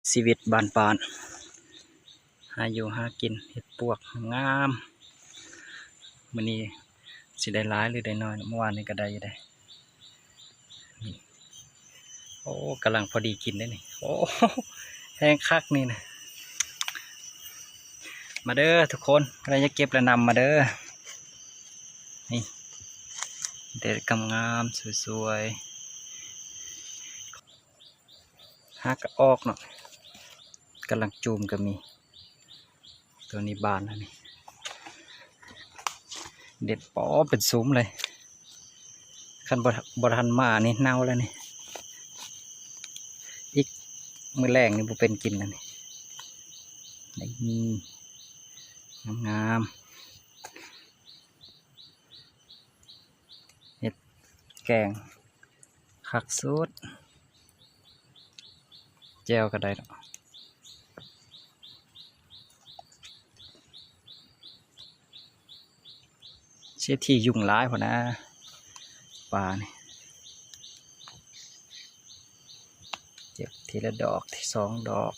ຊີວິດບ້ານໆ ຫາຢູ່ຫາກິນ ເຮັດປວກງາມ. ມື້ນີ້ຊິໄດ້ຫຼາຍຫຼືໄດ້ໜ້ອຍ ເມື່ອວານນີ້ກໍໄດ້ຢູ່ເດ້. ນີ້ ໂອ້ ກຳລັງພໍດີກິນເດ້ນີ້. ໂອ້ ແຮງຄັກນີ້ນະ. ມາເດີທຸກຄົນ ໃຜຢາກເກັບລະນຳມາເດີ. ນີ້ ເດັດງາມໆ ສວຍໆ ຫາກໍອອກເນາະ ກຳລັງຈູມກໍມີ. ໂຕນີ້ບານແລ້ວນີ້ ເດັດ ປໍ ເປັນຊຸມເລີຍ. ຄັນບໍ່ ບໍ່ທັນມານີ້ເນົ່າແລ້ວນີ້ ອີກມື້ແລງນີ້ບໍ່ເປັນກິນແລ້ວນີ້. ນີ້ ງາມໆ ເຮັດແກງຄັກສຸດ. ແຈ່ວກໍໄດ້ເນາະ. ເສດຖີຫຍຸ້ງຫຼາຍພຸ້ນນະ ປານີ້. ເກັບທີລະດອກ ທີສອງດອກ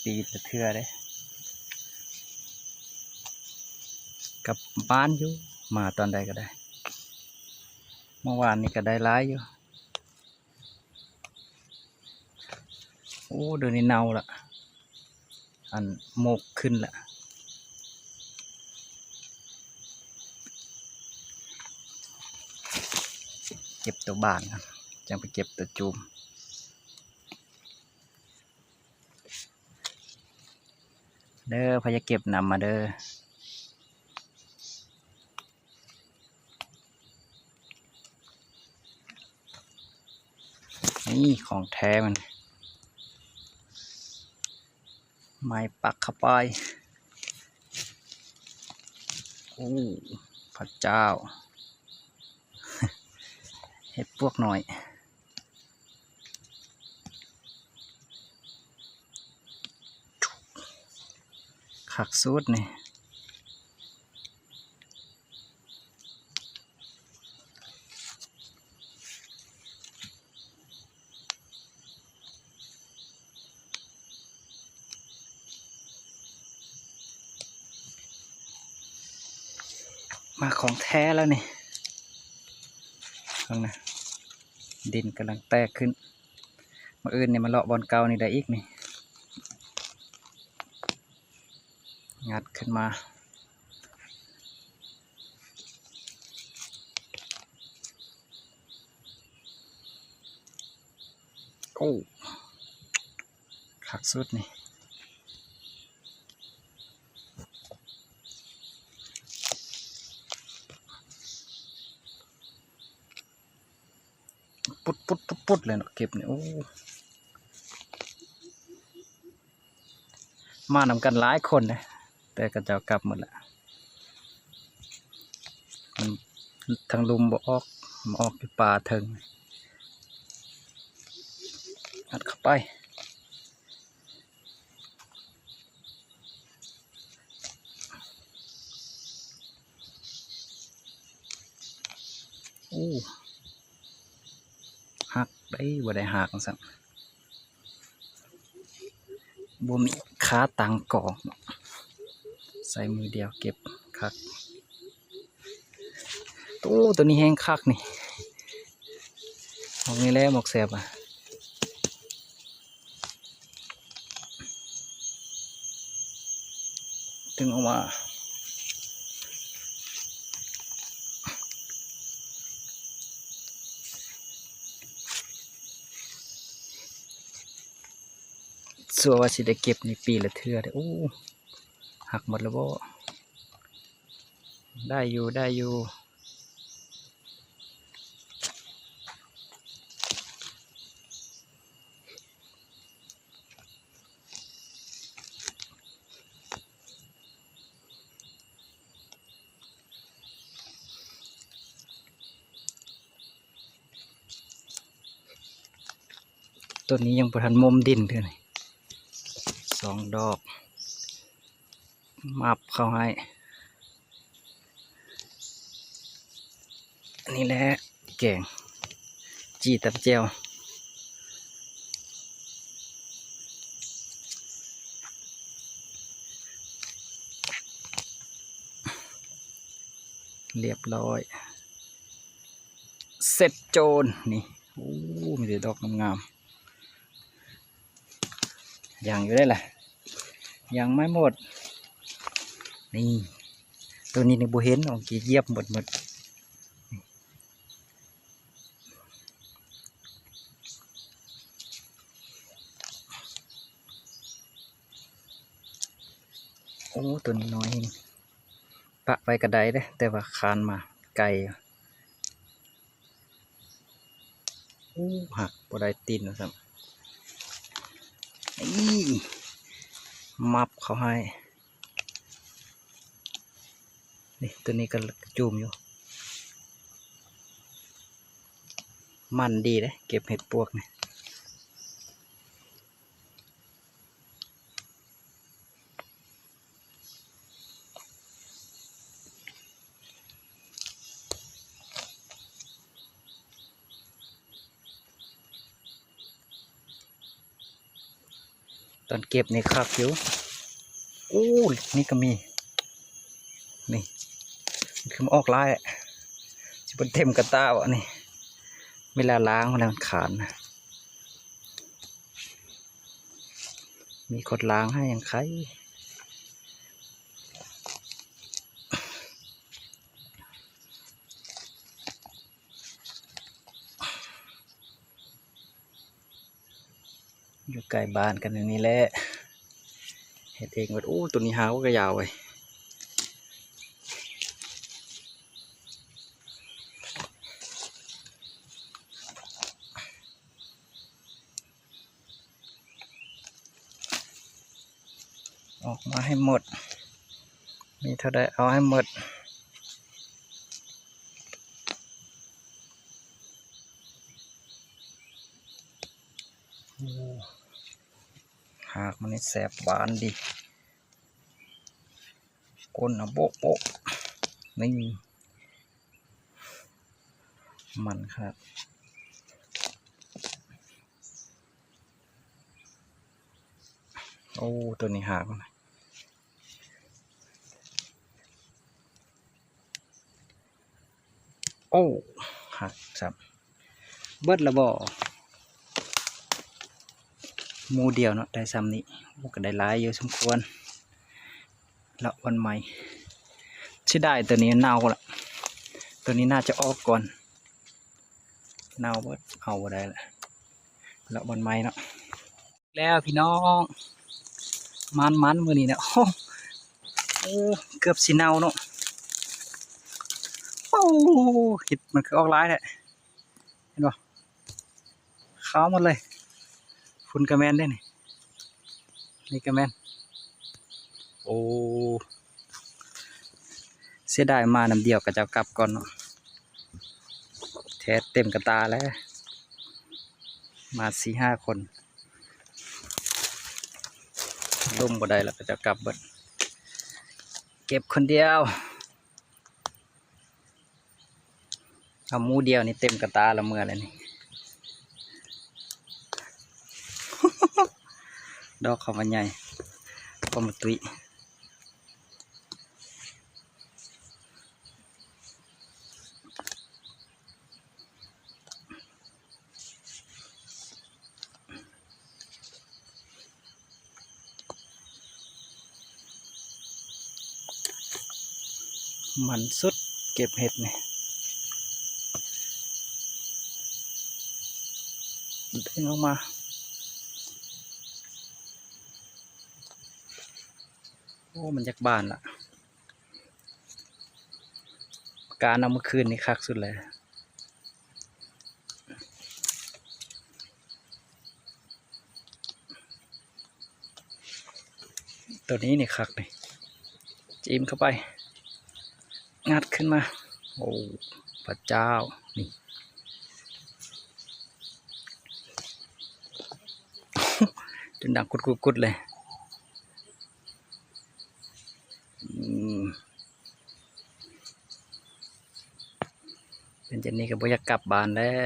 ປີລະເທື່ອເດ້. ກັບບ້ານຢູ່ ມາຕອນໃດກໍໄດ້. ເມື່ອວານນີ້ກໍໄດ້ຫຼາຍຢູ່. ໂອ້ ດຽວນີ້ເນົ່າລະ ອັນ ໝົກຂຶ້ນລະ. ເກັບໂຕບານກ່ອນ ຈັ່ງໄປເກັບໂຕຈູມເດີ. ໃຜຢາກເກັບນຳມາເດີ. ນີ້ຂອງແທ້ມັນ ໄມ້ປັກເຂົ້າໄປ. ໂອ້ ພະເຈົ້າ ເຫັດປວກນ້ອຍ ຄັກສຸດນີ້. ມາຂອງແທ້ແລ້ວນີ້ ເບິ່ງນະ ດິນກຳລັງແຕກຂຶ້ນ. ມື້ອື່ນນີ້ມາເລາະບ່ອນເກົ່ານີ້ໄດ້ອີກນີ້ ງັດຂຶ້ນມາ. ໂອ້ ຄັກສຸດນີ້. ປຸດໆໆໆ ເລີຍເນາະ ເກັບນີ້. ໂອ້ ມານຳກັນຫຼາຍຄົນເດ້ ແຕ່ເຂົາເຈົ້າກັບໝົດລະ. ມັນທາງລຸ່ມບໍ່ອອກ ມາອອກຢູ່ປ່າເທິງ. ອັດເຂົ້າໄປ. ໂອ້ ຫັກໄດ໋ ບໍ່ໄດ້ຫັກຊັ້ນ ບໍ່ມີຂາຕັ້ງກ້ອງ ໃຊ້ມືດຽວເກັບຄັກ. ໂອ້ ໂຕນີ້ແຮງຄັກນີ້ ໝອກນີ້ແຫຼະໝອກແຊບອະ. ດຶງອອກມາ ຊົ່ວວ່າຊິໄດ້ເກັບນີ້ປີລະເທື່ອເດ້. ໂອ້ ຫັກໝົດແລ້ວບໍ? ໄດ້ຢູ່ ໄດ້ຢູ່. ຕົ້ນນີ້ຍັງບໍ່ທັນມົມດິນເທື່ອນີ້ ສອງດອກ ມັບເຂົ້າໃຫ້. ອັນນີ້ແຫຼະ ແກງ ຈີ່ຕຳແຈ່ວ. ຮຽບຮ້ອຍ ເສັດໂຈນ ນີ້. ໂອ້ ມີແຕ່ດອກງາມໆ ຍັງຢູ່ເດ້ລະ ຍັງໄມ່ໝົດ. ນີ້ ໂຕນີ້ນີ້ບໍ່ເຫັນ ເມື່ອກີ້ຢຽບໝົດໆ. ໂອ້ ໂຕນີ້ນ້ອຍແຮງ ປະໄວ້ກໍໄດ້ເດ້ ແຕ່ວ່າຄານມາໄກ. ໂອ້ ຫັກບໍ່ໄດ້ຕີນວ່າຊັ້ນ ນີ້ ມັບເຂົ້າໃຫ້. ນີ້ ໂຕນີ້ກໍຈູມຢູ່ ມັນດີເດ້ ເກັບເຫັດປວກນີ້. ຕອນເກັບນີ້ຄັກຢູ່. ໂອ້ ນີ້ກໍມີ ນີ້ ຄືມັນອອກຫຼາຍ ຊິບໍ່ເຕັມກະຕ່າບໍນີ້. ເວລາລ້າງມັນຂານນະ ມີຄົນລ້າງໃຫ້ຍັງໄຄ. ຢູ່ໃກ້ບ້ານກັນນີ້ແຫຼະ ເຮັດເອງເບິດ. ໂອ້ ໂຕນີ້ຫາກວ່າກະຍາວເວີຍ. ອອກມາໃຫ້ໝົດ ມີເທົ່າໃດເອົາໃຫ້ໝົດ. ໂອ້ ຫາກມັນນີ້ແຊບຫວານດີ ກົ້ນເອົາໂບະໆ ນີ້ ມັນຂະໜາດ. ໂອ້ ໂຕນີ້ຫາກມັນ ໂອ້ ຫັກຊ້ຳ. ເບິດລະບໍ? ໝູ່ດຽວເນາະ ໄດ້ຊ່ຳນີ້. ໂອ້ ກໍໄດ້ຫຼາຍຢູ່ສົມຄວນ. ລະວັນໃໝ່ ເສຍດາຍ ໂຕນີ້ເນົ່າລະ ໂຕນີ້ໜ້າຈະອອກກ່ອນ. ເນົ່າເບິດ ເອົາບໍ່ໄດ້ລະ ລະວັນໃໝ່ເນາະ. ແລ້ວພີ່ນ້ອງ ມັນໆ ມື້ນີ້ນະ ໂອ້ ໂອ້ ເກືອບຊິເນົ່າເນາະ. ໂອ້ ເຫັດມັນຄືອອກຫຼາຍແທ້ ເຫັນບໍ່? ຂາວໝົດເລີຍ. ພຸ້ນກະແມ່ນເດ້ນີ້ ນີ້ກະແມ່ນ. ໂອ້ ເສຍດາຍ ມານຳດຽວ ເຂົາເຈົ້າກັບກ່ອນເນາະ. ແທ້ເຕັມກະຕ່າແລ້ວ ມາສີ່ຫ້າຄົນ ລົມບໍ່ໄດ້ລະ ເຂົາເຈົ້າກັບເບິດ ເກັບຄົນດຽວ. ເອົາໝູ່ດຽວນີ້ເຕັມກະຕ່າລະເມືອແລ້ວນີ້. ດອກເຂົາມາໃຫຍ່ ເຂົາມາຕຸ້ຍ. ມັນສຸດເກັບເຫັດນີ້ ດຶງອອກມາ. ໂອ້ ມັນຢາກບານລະ ການເອົາມື້ຄືນນີ້ຄັກສຸດແລ້ວ. ໂຕນີ້ນີ້ຄັກນີ້ ຈີ້ມເຂົ້າໄປ ງັດຂຶ້ນມາ. ໂອ້ ພະເຈົ້າ ນີ້ ຈົນດັງກຸດໆໆເລີຍ. ອືມ ເປັນຈັ່ງນີ້ກໍບໍ່ຢາກກັບບ້ານແລ້ວ.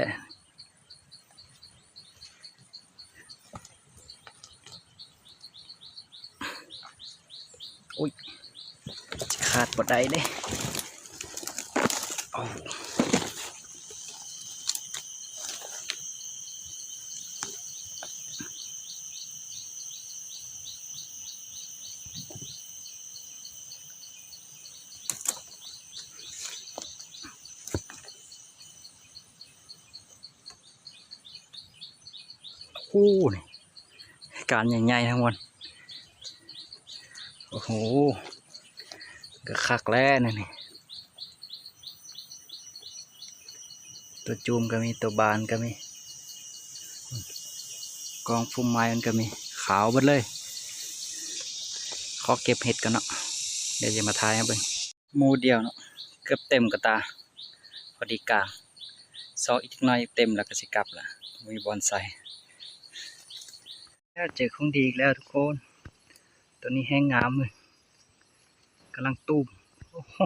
ໂອ້ຍ ຊິຂາດບໍ່ໄດ້ເດ້. ໂອ້ ນີ້ ການໃຫຍ່ໆ ທັງໝົດ. ໂອ້ໂຫ ກໍຄັກແລ້ວນີ້ ຕົວຈູມກໍມີ ຕົວບານກໍມີ ກອງຟຸມໄມ້ມັນກໍມີ ຂາວເບິດເລີຍ. ຂໍເກັບເຫັດກ່ອນເນາະ ດຽວຈະມາຖ່າຍໃຫ້ເບິ່ງ. ໝູ່ດຽວເນາະ ເກືອບເຕັມກະຕາ ພໍດີກາງ ຊອກອີກຈັກໜ້ອຍເຕັມແລ້ວກໍຊິກັບລະ ບໍ່ມີບ່ອນໃສ່. ແລ້ວເຈີຂອງດີອີກແລ້ວທຸກຄົນ ຕົວນີ້ແຮງງາມເລີຍ ກຳລັງຕູມ ໂອ້ໂຫ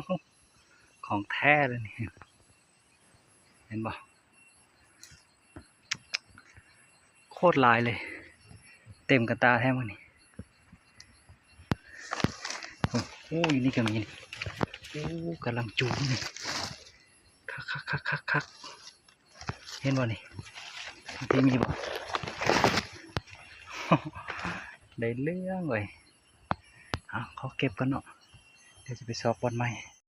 ຂອງແທ້ເລີຍນີ້ ເຫັນບໍ່? ໂຄດຫຼາຍເລີຍ ເຕັມກະຕາແທ້ມື້ນີ້. ໂອ້ ຢູ່ນີ້ກໍມີນີ້ ໂອ້ ກຳລັງຈູມນີ້ ຄັກໆໆໆໆ ເຫັນບໍ່ນີ້? ທີ່ມີບໍ່? ໄດ້ເລື່ອງເວີຍ. ເອົາ ຂໍເກັບກ່ອນເນາະ ດຽວຈະໄປຊອກບ່ອນໃໝ່.